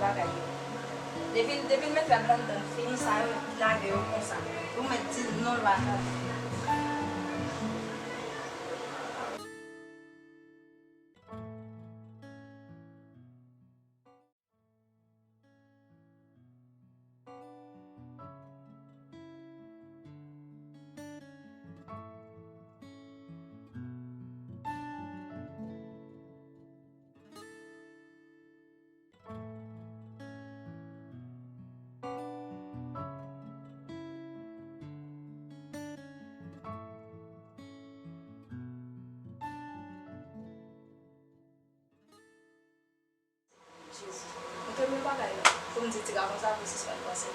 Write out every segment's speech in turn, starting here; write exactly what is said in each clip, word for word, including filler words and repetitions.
bagay yo. Depi, depi l met rad la anndan, l fini sa yo, lage yo konsa. Ou mèt di l non, l pa ka. Jezi. Montre m yon bagay la. Pou m di ti gason sa pou l sispann panse.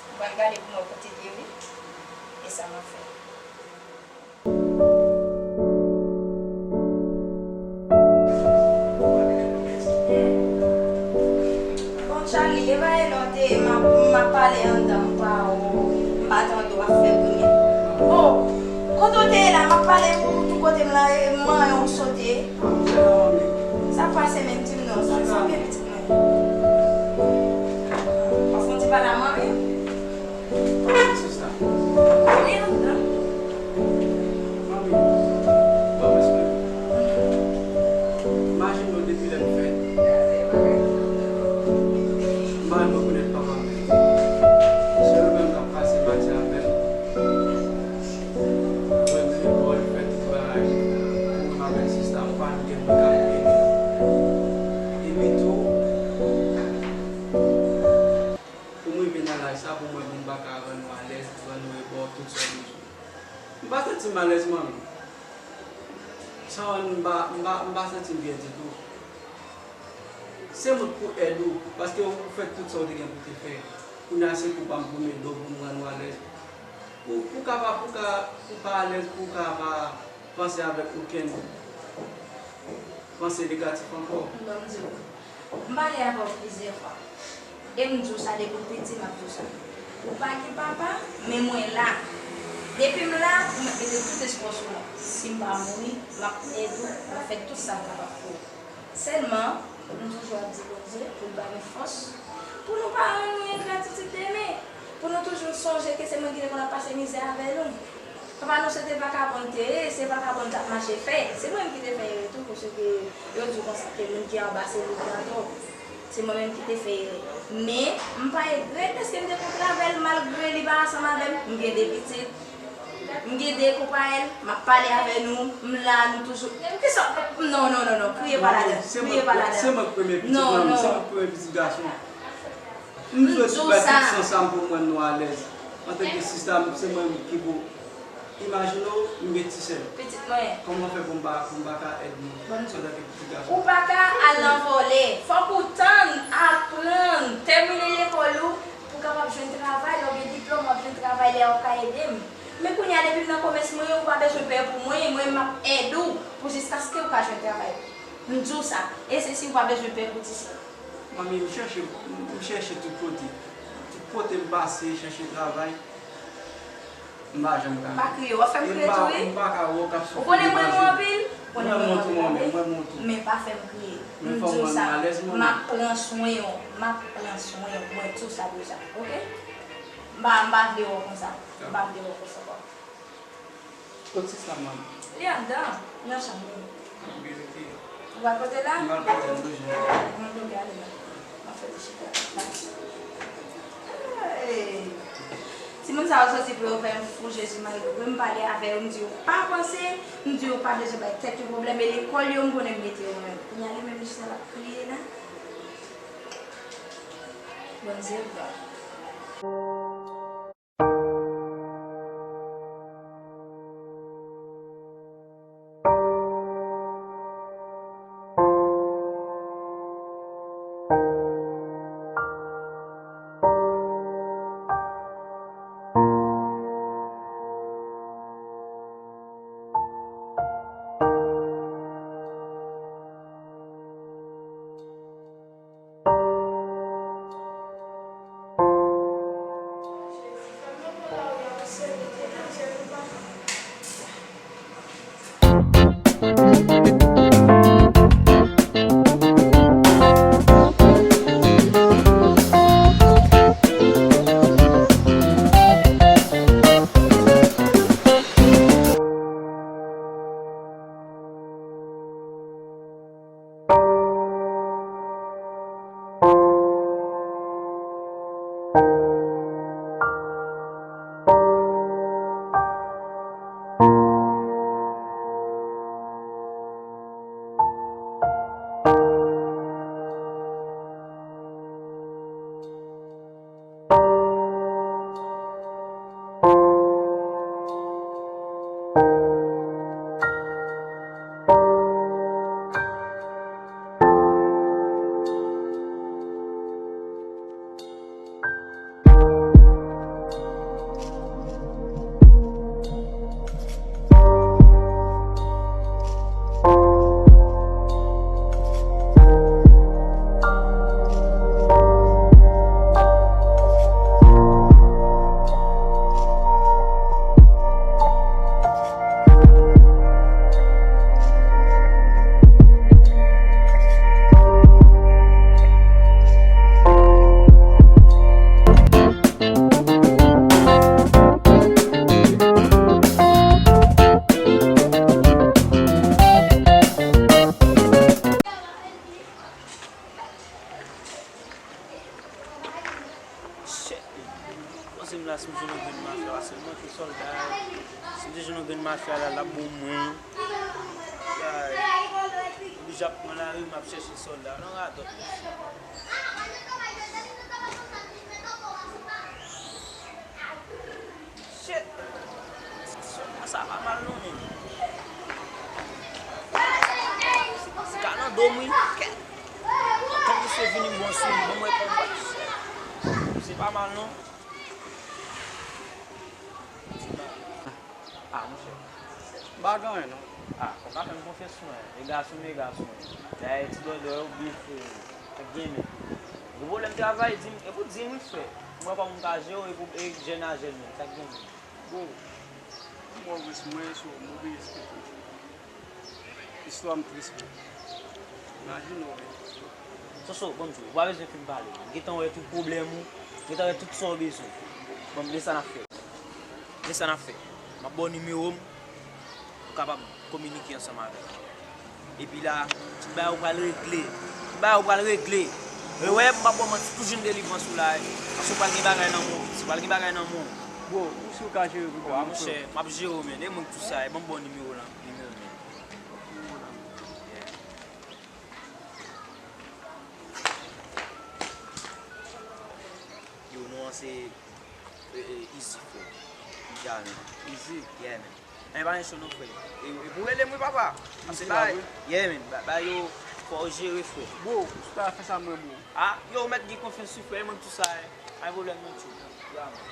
M pral gade pou m wè kote l ye, wi. E sa m ap fè. Bon, Charlie, e pa e lè w te ye, m ap, m ap pale anndan, m pa, m pa tande w ap fè grenn. Oh, kote w te ye la, m ap pale pou, pou kote m la, e manyen w sote. Sa pase menm, di m non, sa, sa gen pitit mwen. Pafon ti pale a manmi. Sista. Li anndan. Manmi, ban m eksplike. Imajine w depi lè m fèt. M pa menm rekonèt papa m. Se ou menm k ap pase maten avè m. Jwenn lekòl, fè tout bagay. Pou mwen avèk sista m, pa gen moun k ap ede. Epi tou, pou m rive nan laj sa, pou mwen, pou m pa ka rann ou alèz, rann ou ebò, tout sa w bezwen. M pa santi m alèz, manmi. Sa rann m pa, m pa, m pa santi m byen ditou. Se mwen k pou èd ou, paske ou fè tout sa w te gen pou te fè. Kounye a se kou pa m pou m ede w, pou m rann ou alèz. Pou, pou ka pa, pou ka, pou pa alèz, pou ka pa panse avèk okenn panse negatif ankò. Bon, m di w, m pale avè w plizyè fwa. E m di w sa depi w piti, m ap di w sa. Ou pa gen papa, men mwen la. Depi m la, ou mèt mete tout espwa sou mwen. Si m pa mouri, m ap èd ou, m ap fè tout sa m kapab pou ou. Sèlman, m toujou ap di Bondye pou l ba nou fòs, pou nou pa rann nou engratitid demen, pou nou toujou sonje ke se mwen ki te konn ap pase mizè avè nou. Papa nou se te vakabon l te ye, se vakabon l t ap mache fè. Se mwen menm ki te fè erè tou, paske yo di konsa ke moun ki anba se li ki anwo. Se mwen menm ki te fè erè. Men, m pa regrèt dèske m te konn travèl malgre li pa ansanm avè m. M gen de pitit, m gen de konpayèl, m ap pale avè nou, m la, nou toujou. Kisa? Non, non, non, non, kriye pa ladan, kriye pa ladan. Se mwen k premye pitit manmi, se mwen k premye pitit gason. M jwe sou bay tout san sa m pou mwen nou alèz. Antanke sista, se mwen ki pou. Imajine w, m gen ti sè. Pitit mwen. Kòman fè pou m pa, pou m pa ka èd nou antanke pitit gason? Ou pa ka al nan vòlè. Fòk ou tann, aprann, tèmine lekòl ou, pou w kapab jwenn travay. Lè w gen diplòm, w ap jwenn travay, lè a w ka ede m. Men kounye a, depi m nan komès mwen, ou pa bezwen pè pou mwen, mwen, m ap èd ou pou jiskaske ou ka jwenn travay. M di w sa, e se si ou pa bezwen pè pou ti sè. Manmi, m chèche, m chèche tout kote. Tout kote m pase, chèche travay, m pa janm ka jwenn. Pa kriye, w ap fè m kriye tou, wi. M pa ka wè w k ap soufri devan je m. Ou konnen m renmen w anpil, ou konnen m renmen w anpil, men pa fè m kriye. M di w sa, m ap pran swen w, m ap pran swen w, mwen di w sa deja, oke? M pa, m pa vle wè w konsa, m pa vle wè w konsa ankò. Kot sista m? Li anndan, nan chanm li. Ou pral pote l la? M pral pote l toujou. Mwen bloke ale la. M ap fè li chita. Hey! Timoun sa yo soti pou yo fè m fou, Jezi, malgre m pale avè yo, m di yo pa panse, m di yo pa bezwen bay tèt yo pwoblèm, e lekòl yo, m konnen m mete yo menm. Kounye a li menm li chita l ap kriye la. Bondye bon. Se m la, si m jwenn yon grenn mafya, paske m manke sòlda. Si m te jwenn yon grenn mafya la, l ap bon mwen. Ay, m oblije ap pran lari, m ap chèche sòlda nan radòt, mesye. Shit! Sa pa mal non, menm. Ti ka nan do m, wi. Kèt! Tankou se vini bon sou li, bon mwen konbat. Se pa mal non. Ah, monchè. M pa gen anyen non. Ah, ou ka fè m konfyans mwen. E gason, e gason. Dayè ti dòdò yo bif, sa k gen menm. Gwo pwoblèm travay, di m, e pou di m wi frè. M wè kòman m ka jere w, e pou e jèn a jèn menm, sa k gen menm. Bon, m wè w res mwen, so m oblije esplike w. Istwa m tris wi. Imajine w wi. Soso, ban m di w, ou pa bezwen fin pale. M gentan wè tout pwoblèm ou, m gentan wè tout sa w bezwen. Bon, men sa n ap fè. Men sa n ap fè. M ap ba w nimewo m, ou kapab kominike ansanm avè m. Epi la, tout bagay ou pral regle. Tout bagay ou pral regle. E wè, m ap ba w manti, tou jwenn delivrans ou la, e. Paske ou pral gen bagay nan men w, ou pral gen bagay nan men w. Bro, ou si w ka jere pwoblèm nan frè? Monchè, m ap jere w, men. E mwen ki tou sa, e ban m ba w nimewo la, nimewo m. Yo, non an se, e, e, Easy, frè. Yeah, man. Easy? Yeah, man. Men pa gen cho non, frè. E, e pou rele m wi, papa. Paske bagay, yeah, man. Ba, ba yo, fò w jere, frè. Bro, ou ta fè sa mwen, bro. Ah, yo, ou mèt gen konfyans wi, frè, e mwen ki tou sa, e. Pa gen pwoblèm non, tchou. Yeah, man.